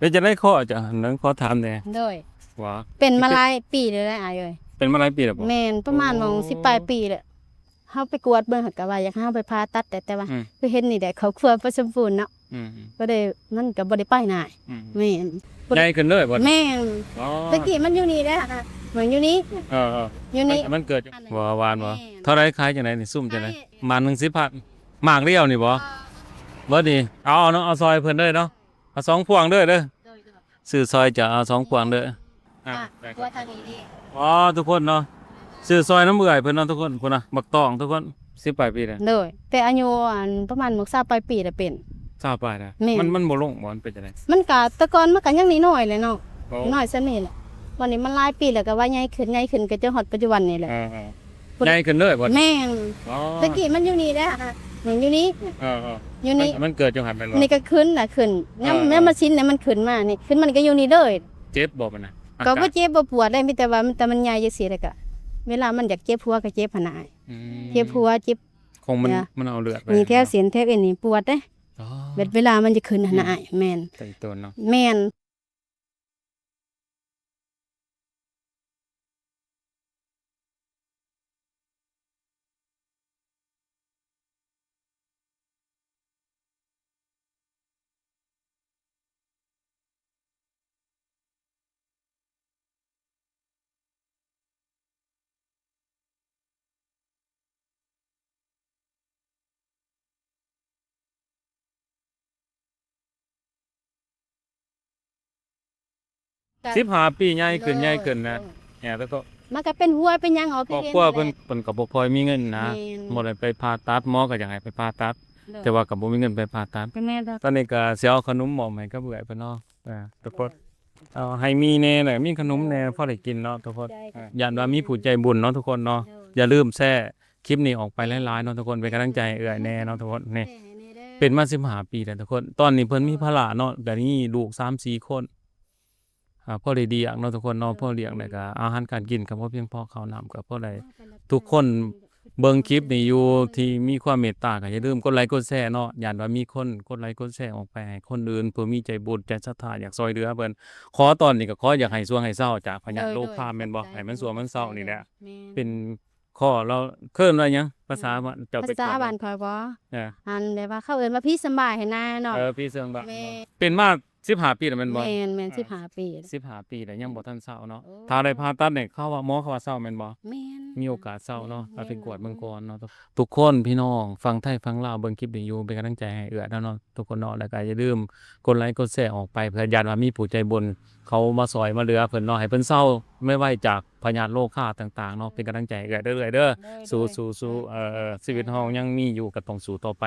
ເປັນຈັ່ງໃດຄໍເຈົ້າ? ໜຶ່ງຂໍຖາມແດ່. ໂດຍ. ວ່າ ເປັນມາຫຼາຍປີແລ້ວແຫຼະອ້າຍເອີຍ. ເປັນມາຫຼາຍປີແລ້ວບໍ່? ແມ່ນ ປະມານ ໂອ້ ໝ່ອງສິບປາຍປີແລ້ວ. ເຮົາໄປກວດເບິ່ງ ເຂົາກໍວ່າຢາກໃຫ້ເຮົາໄປຜ່າຕັດ ແຕ່ ແຕ່ວ່າ ອືມ ໄປເຫັນນີ້ແຫຼະ ຄອບຄົວບໍ່ສົມບູນເນາະ. ອືມ ກໍໄດ້ ມັນກໍບໍ່ໄດ້ໄປນະ. ອືມ ແມ່ນ. ໃຫຍ່ຂຶ້ນເລີຍບໍ່? ແມ່ນ. ອໍ ແຕ່ກີ້ມັນຢູ່ນີ້ແຫຼະ ມັນຢູ່ນີ້. ເອີໆ ຢູ່ນີ້. ມັນ ມັນເກີດ ອັນນັ້ນ ບໍ່ຫວານບໍ່? ແມ່ນ. ເທົ່າໃດ ຂາຍຈັ່ງໃດນີ້? ຊຸ່ມຈັ່ງໃດ? ຂາຍ ໝາກໜຶ່ງສິບພັນ. ໝາກດຽວນີ້ບໍ່? ເອີ ເບິດນີ້ ເອົາເນາະ ເອົາຊອຍເພິ່ນເລີຍເນາະ. ເອົາສອງພວງເດີ້ ເດີ້. ໂດຍໆ ຊື້ຊອຍຈະເອົາສອງພວງເດີ້. ອ່ະ ອ່ະ ໄດ້ ຕົວທາງນີ້ເດ້. ອໍ ທຸກຄົນເນາະ ຊື້ຊອຍນຳເອື້ອຍເພິ່ນເນາະທຸກຄົນ. ພຸ້ນນະ ບັກຕອງທຸກຄົນ ສິບປາຍປີແລ້ວ. ໂດຍ. ແຕ່ອາຍຸ ອັນ ປະມານໝົກຊາວປາຍປີແລ້ວເປັນ. ຊາວປາຍນະ? ແມ່ນ. ມັນ ມັນບໍ່ລົງບໍ່? ມັນເປັນຈັ່ງໃດ? ມັນກະ ແຕ່ກ່ອນມັນກະຍັງນ້ອຍໆແຫຼະເນາະ. ໂອ້ ນ້ອຍສ່ຳນີ້ແຫຼະ. ບັດນີ້ມັນຫຼາຍປີແລ້ວ ກະວ່າໃຫຍ່ຂຶ້ນ ໃຫຍ່ຂຶ້ນ ກະຈົນຮອດປັດຈຸບັນນີ້ແຫຼະ. ເອີໆ ໃຫຍ່ຂຶ້ນເລີຍບໍ່? ແມ່ນ. ອໍ ແຕ່ກີ້ມັນຢູ່ນີ້ແຫຼະ ມັນຢູ່ນີ້. ເອີໆ ຢູ່ນີ້. ມັນ ມັນເກີດຢູ່ຫັ້ນແມ່ນບໍ່? ນີ້ກໍຂຶ້ນນະ ຂຶ້ນ. ເອີໆ ຍາມ ຍາມມາຊິນນະ ມັນຂຶ້ນມານີ້ ຂຶ້ນ ມັນກໍຢູ່ນີ້ເລີຍ. ເຈັບບໍ່ບັດນັ້ນ? ກໍບໍ່ເຈັບບໍ່ປວດເດ້ ມີແຕ່ວ່າມັນ ແຕ່ມັນໃຫຍ່ຈັ່ງຊີ້ ແລ້ວກໍເວລາມັນຢາກເຈັບຫົວກໍເຈັບຫັ້ນນະ. ອືມ ເຈັບຫົວ ເຈັບ ຂອງມັນ ມັນເອົາເລືອດໄປ ນີ້ແຖວເສັ້ນແຖວເອັນນີ້ປວດເດ້. ອໍ ແບບເວລາມັນຈະຂຶ້ນຫັ້ນນະ. ອືມ ອ້າຍ ແມ່ນ. ໄດ້ໂຕນເນາະ. ແມ່ນ. ສິບຫ້າປີ ໃຫຍ່ຂຶ້ນ ໂດຍ ໃຫຍ່ຂຶ້ນນະ. ໂດຍ ແຕ່ກໍ ມັນກໍເປັນຫົວເປັນຫຍັງອອກ ຄອບຄົວເພິ່ນ ເພິ່ນກໍບໍ່ຄ່ອຍມີເງິນນະ. ແມ່ນ. ບໍ່ໄດ້ໄປຜ່າຕັດ ໝໍກໍຢາກໃຫ້ໄປຜ່າຕັດ. ໂດຍ. ແຕ່ວ່າກໍບໍ່ມີເງິນໄປຜ່າຕັດ. ກໍແມ່ນແລ້ວ. ຕອນນີ້ກໍຊິເອົາຂະໜົມມອບໃຫ້ກັບເອື້ອຍເພິ່ນເນາະ. ອ່າ ທຸກຄົນ ເອົາໃຫ້ມີແດ່ ແລ້ວມີຂະໜົມແດ່ ພໍໄດ້ກິນເນາະທຸກຄົນ. ໃຊ່ ອ່າ ຢ້ານວ່າມີຜູ້ໃຈບຸນເນາະທຸກຄົນເນາະ. ໂດຍ. ຢ່າລືມແຊ ຄລິບນີ້ອອກໄປຫຼາຍໆເນາະທຸກຄົນ ເປັນກຳລັງໃຈໃຫ້ເອື້ອຍແດ່ເນາະທຸກຄົນ. ນີ້ ແຊໃຫ້ແດ່ເດີ້. ເປັນມາສິບຫ້າປີແລ້ວທຸກຄົນ. ຕອນນີ້ເພິ່ນມີພາລະເນາະ ແບບນີ້ລູກສາມສີ່ຄົນ ອ່າ ພໍໄດ້ລ້ຽງເນາະທຸກຄົນເນາະ. ໂດຍ. ພໍລ້ຽງແລ້ວກໍອາຫານການກິນກໍບໍ່ພຽງພໍ ເຂົ້ານ້ຳກໍບໍ່ໄດ້. ທຸກຄົນເບິ່ງຄລິບນີ້ຢູ່ ທີ່ມີຄວາມເມດຕາ ກໍຢ່າລືມກົດໄລກົດແຊເນາະ. ຢ້ານວ່າມີຄົນກົດໄລກົດແຊອອກໄປໃຫ້ຄົນອື່ນ ເພື່ອມີໃຈບຸນໃຈສັດທາ ຢາກຊ່ອຍເຫຼືອເພິ່ນ. ຂໍຕອນນີ້ກໍຂໍຢາກໃຫ້ຊ່ວງໃຫ້ເຊົາຈາກພະຍາດ ໂດຍ ໂລຄາ ແມ່ນບໍ່? ໂດຍ. ໃຫ້ມັນຊ່ວງມັນເຊົານີ້ແຫຼະ. ແມ່ນ. ເປັນ ຂໍລາວ ເອີ້ນວ່າຫຍັງ? ພາສາບ້ານເຈົ້າ ພາສາບ້ານຂ້ອຍບໍ່? ເອີ ອັນແບບວ່າເຂົາເອີ້ນວ່າຜີສຳບາຍຫັ້ນນະເນາະ. ເອີ ຜີສຳບາຍ. ແມ່ນ. ເປັນມາສິບຫ້າປີແລ້ວແມ່ນບໍ່? ແມ່ນ ແມ່ນ ອ່າ ສິບຫ້າປີ. ສິບຫ້າປີແລ້ວຍັງບໍ່ທັນເຊົາເນາະ. ໂອ້ ຖ້າໄດ້ຜ່າຕັດນີ້ ເຂົາວ່າ ໝໍເຂົາວ່າເຊົາແມ່ນບໍ່? ແມ່ນ. ມີໂອກາດເຊົາເນາະ. ແມ່ນ ເອົາໄປກວດເບິ່ງກ່ອນເນາະ. ແມ່ນ. ທຸກຄົນ ພີ່ນ້ອງຝັ່ງໄທຝັ່ງລາວເບິ່ງຄລິບນີ້ຢູ່ ເປັນກຳລັງໃຈໃຫ້ເອື້ອຍນຳເນາະ ທຸກຄົນເນາະ. ແລ້ວກໍຢ່າລືມກົດໄລກົດແຊອອກໄປ ເພື່ອຢ້ານວ່າມີຜູ້ໃຈບຸນ ເຂົາມາຊ່ອຍມາເຫຼືອເພິ່ນເນາະ ໃຫ້ເພິ່ນເຊົາໄວໆຈາກພະຍາດໂລຄາຕ່າງໆເນາະ. ເປັນກຳລັງໃຈໃຫ້ເອື້ອຍເດີ້. ໂດຍ ໂດຍ ສູ້ໆ ເອີ ເອີ ຊີວິດເຮົາຍັງມີຢູ່ ກໍຕ້ອງສູ້ຕໍ່ໄປ.